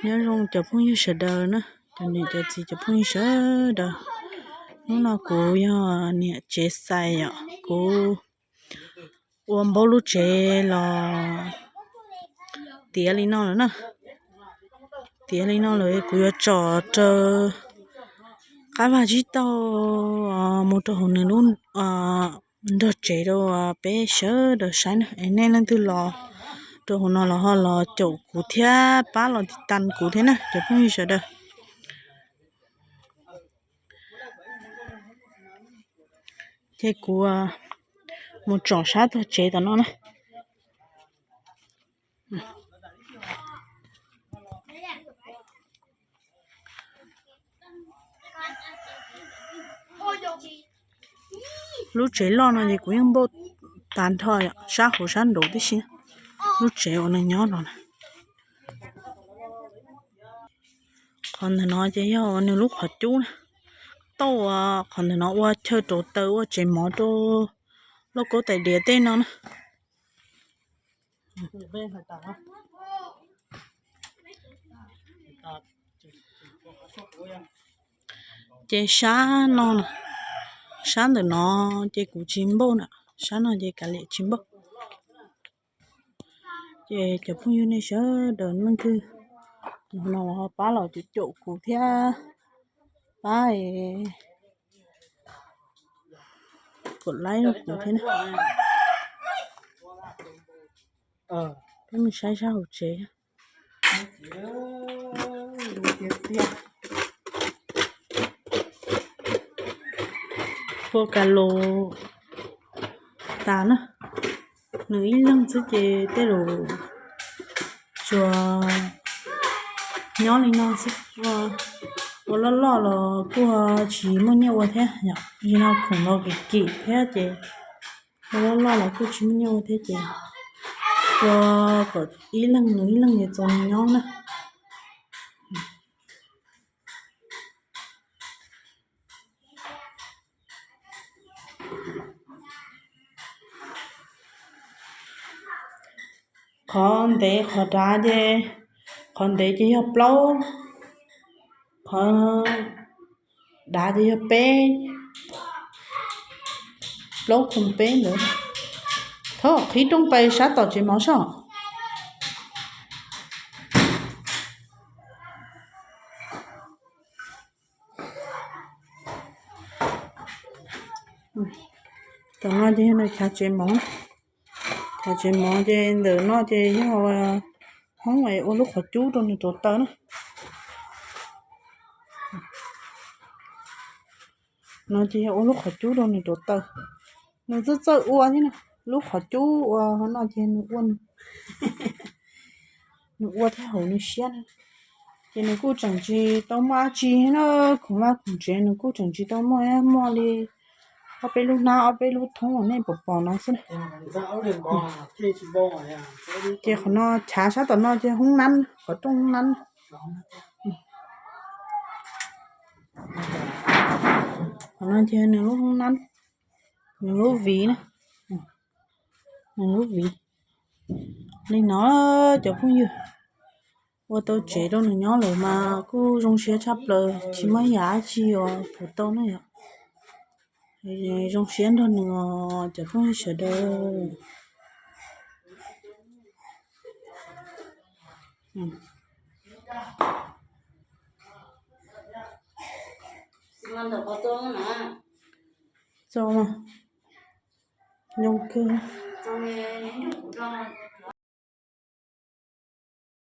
Nyob zoo cov phooj ywg sawv daws na, cov niam cov txiv cov phooj ywg sawv daws. Hnub no kuv yog niam tsev xais yom, kuv ua npaub lub tsev los tiav li no lawm na. Tiav li no lawm kuv yuav tsom raws qab vaj tsib taug mus rau hauv nws lub nrog tsev rau peb sawv daws saib na. Es nej leej twg los rau hauv no los ho los caum kuv thiab pab los tiv tas kuv thiab na cov phooj ywg sawv daws. Ces kuv mus tsom sab tog tsev tom no na. Lub tsev loj no ces kuv yeej npauj tas nrho sab hauv sab nraud tib si. Lub tsev uas nws nyob no na. Qhov ntawm no ces yog nws lub qhov cub na. Tau qhov ntawm no ua chaw rauv taws ua tsev mov rau lauj kaub tais diav tej no na. Ces sab no, sab ntawm no ces kuv tsis npauj na, sab no ces kav liam tsis npauj. Ces cov phooj ywg nej sawv daws leej twg no ho pab los caum caum kuv thiab pab kom laib rau kuv thiab na. Peb mus saib sab hauv tsev. Ua ka lus tas na, nws ib leeg xwb ces tej lus tsuas nyob li no xwb. Ua loj loj los kuj tsis muaj nyiaj ua thiab yom, yog no khoom los kim kim thiab ces ua loj loj los kuj tsis muaj nyiaj ua thiab ces ua kom ib leeg nws ib leeg ces txaus nws nyob na. Qhov ntev qhov dav ces, qhov ntev ces yog plaub, qhov dav ces yog peb, plaub khoom peb ntawd. Thov qhib rooj pais sab tom tsev mov soj. Tam no ces yog nws chav tsev mov, chav tsev mov ces ntawm no ces yog hoob ua lub qhov cub rau nws rauv taws na. No ces yog ua lub qhov cub rau nws rauv taws. Nws txawj txawj ua thiab na, lub qhov cub ua no ces nws ua, nws ua thiab haum nws siab na. Ces nws kuj tseem tsis tau muaj dab tsi na, khoom vaj khoom tsev nws kuj tseem tsis tau muaj, muaj li ob peb lub hnab ob peb lub thoob uas nej pom pom no xwb na. Ces qhov no chav sab tom no ces hoob nab, qhov rooj hoob nab. Qhov no ces nws lub hoob nab, nws lub viv na, nws lub viv. Li no cov phooj ywg, ua tau tsev rau nws nyob lawm mas kuj zoo siab tshaj plaws, tsis muaj yam dab tsi uas puas tau na yom. Zoo siab nrog nws os cov phooj ywg sawv daws. Txo, zoo kawg.